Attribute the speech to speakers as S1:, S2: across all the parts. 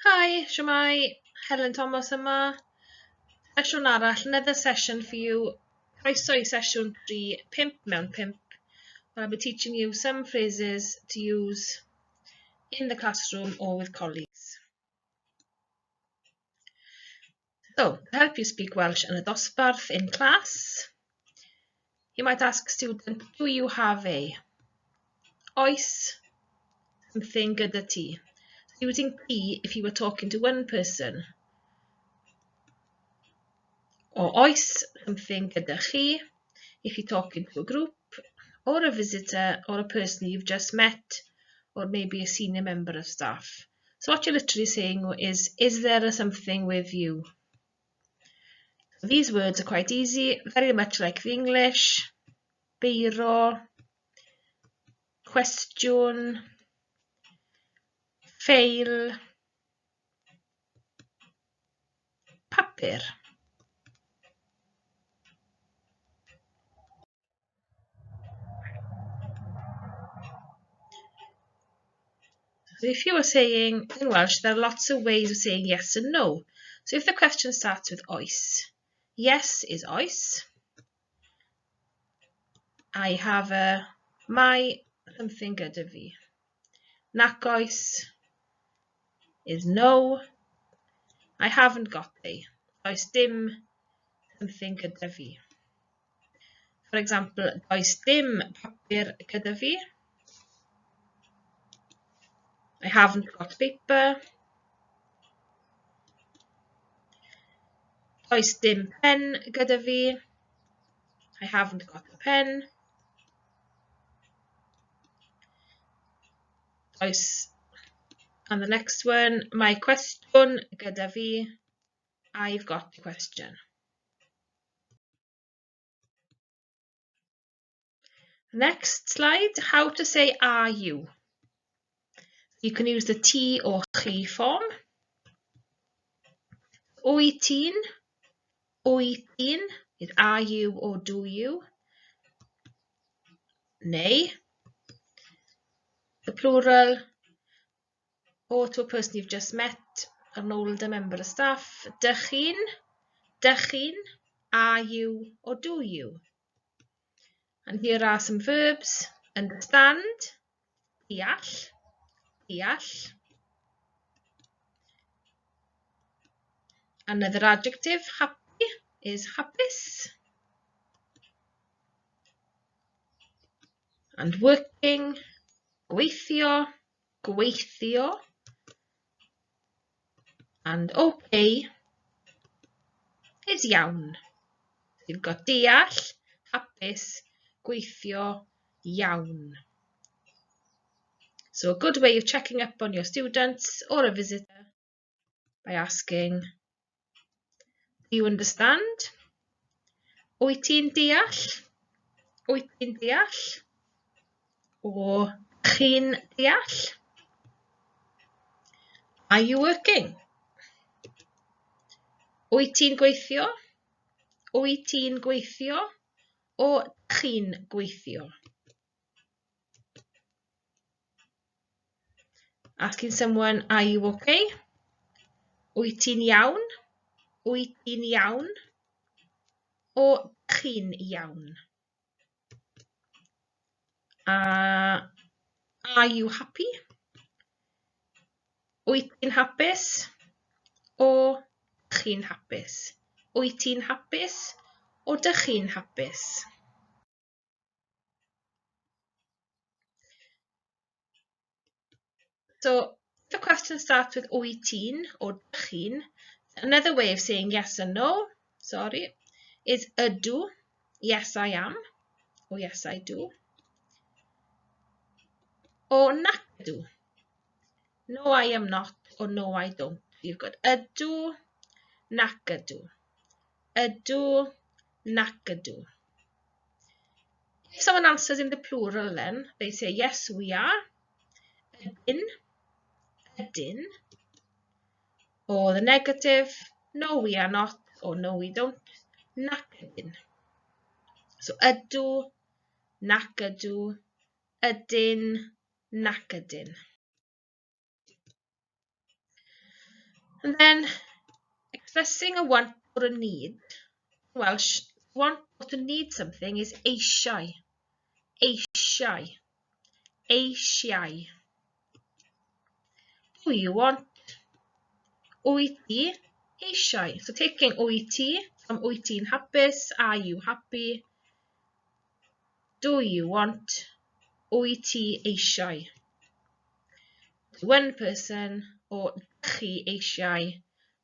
S1: Hi, shwmae? Helen Thomas yma. Sesiwn arall, another session for you. Croeso i sesiwn 3, 5 mewn 5. Where I'll be teaching you some phrases to use in the classroom or with colleagues. So, to help you speak Welsh yn y dosbarth in class, you might ask a student, do you have a? Oes something gyda ti? So using ti if you were talking to one person. Or oes something gyda chi if you're talking to a group or a visitor or a person you've just met or maybe a senior member of staff. So what you're literally saying is there a something with you? These words are quite easy, very much like the English. Beiro, cwestiwn, ffeil, papur. So if you were saying in Welsh, there are lots of ways of saying yes and no. So if the question starts with oes, yes is oes. I have a, mae something gyda fi. Nac oes is no. I haven't got a. Does dim something gyda fi. For example, does dim papur gyda fi. I haven't got paper. Does dim pen gyda fi. I haven't got a pen. Does, and the next one, mae cwestiwn gyda fi. I've got a question. Next slide, how to say are you. You can use the ti or chi form. Wyt ti'n, wyt ti'n is are you or do you. Neu, the plural, or to a person you've just met, an older member of staff. Dych chi'n, dych chi'n, are you or do you. And here are some verbs. Understand, deall, deall. Another adjective, happy, is hapus. And working, gweithio, gweithio. And okay is iawn. You've got deall, hapus, gweithio, iawn. So a good way of checking up on your students or a visitor by asking, do you understand? Wyt ti'n deall? Wyt ti'n deall? Or chi'n deall? Are you working? Wyt ti'n gweithio? Wyt ti'n gweithio? O chi'n gweithio? Asking someone, are you okay? Wyt ti'n iawn? Wyt ti'n iawn? O chi'n iawn? Are you happy? Wyt ti'n hapus? O chi'n hapus? Wyt ti'n hapus? O dych chi'n hapus? So the question starts with wyt ti'n or dych chi'n. Another way of saying yes and no, sorry, is ydw, yes I am, or yes I do, or nac ydw, no I am not, or no I don't. You've got ydw, nac ydw, ydw, nac ydw. If someone answers in the plural then, they say yes we are, ydyn, ydyn, or the negative, no we are not, or no we don't, nac ydyn. So ydw, nac ydw, ydyn, nac ydyn. And then expressing a want or a need. In Welsh, want or to need something is eisiau. Eisiau. Eisiau. Do you want? Wyt ti eisiau? So taking wyt ti from wyt ti'n hapus, are you happy? Do you want? Wyt ti eisiau? To one person or chi eisiau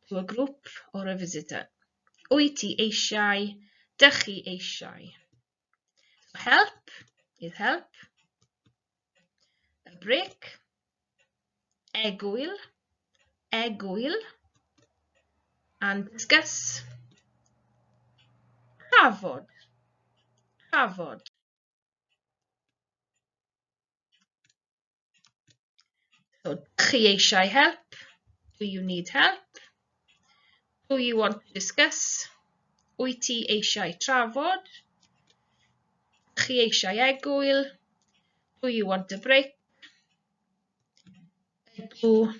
S1: to a group or a visitor. Wyt ti eisiau? Dych chi eisiau? So help is help. A break. Egwyl. Egwyl. And discuss. Trafod. Trafod. So, chi eisiau help? Do you need help? Do you want to discuss? Wyt ti eisiau trafod? Chi eisiau egwyl? Do you want a break? Ydw,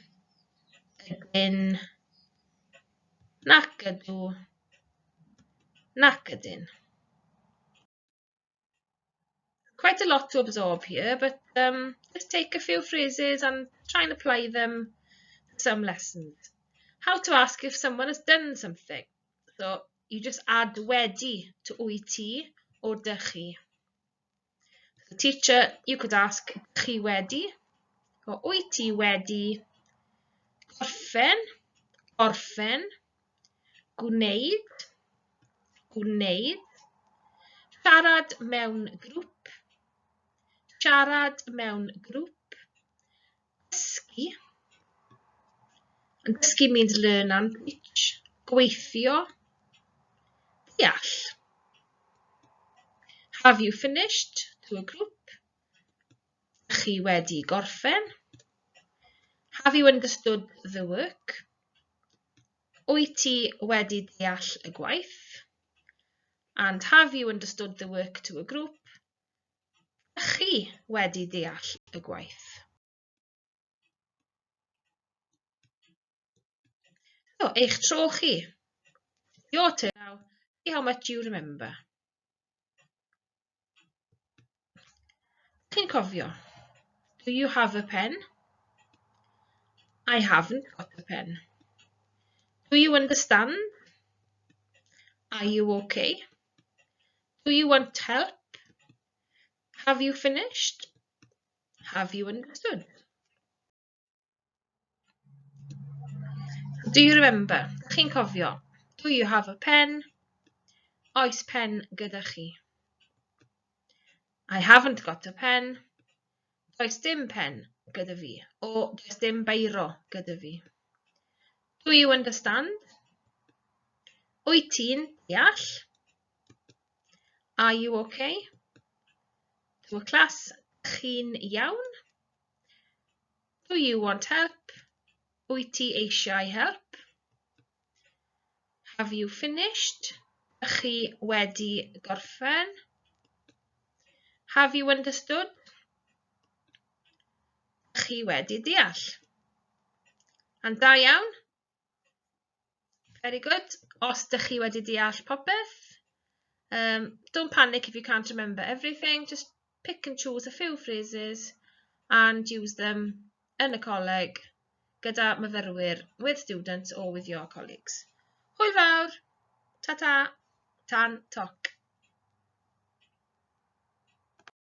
S1: ydyn, nac ydw, nac ydyn. Quite a lot to absorb here, but um, just take a few phrases and try and apply them to some lessons. How to ask if someone has done something. So you just add wedi to wyt ti or dych chi. The teacher, you could ask chi wedi or wyt ti wedi gorffen, gorffen, gwneud, gwneud, siarad mewn grŵp, siarad mewn grŵp, dysgu, and dysgu means learn and teach, gweithio, deall. Have you finished to a group? Chi wedi gorffen? Have you understood the work? Wyt ti wedi deall y gwaith? And have you understood the work to a group? Chi wedi deall y gwaith? So, eich tro chi. Your turn now. See how much you remember. Chi'n cofio? Do you have a pen? I haven't got a pen. Do you understand? Are you okay? Do you want help? Have you finished? Have you understood? Do you remember? Chi'n cofio? Do you have a pen? Oes pen gyda chi? I haven't got a pen. Does dim pen gyda fi. O, does dim beiro gyda fi. Do you understand? Wyt ti'n deall? Are you okay? To a class, chi'n iawn? Do you want help? Wyt ti eisiau help? Have you finished? Ych chi wedi gorffen? Have you understood? Ych chi wedi deall? And da iawn. Very good. Os dych chi wedi deall popeth, um, don't panic if you can't remember everything. Just pick and choose a few phrases and use them yn y coleg gyda myfyrwyr, with students or with your colleagues. Hwyl fawr! Ta-ta! Tan toc!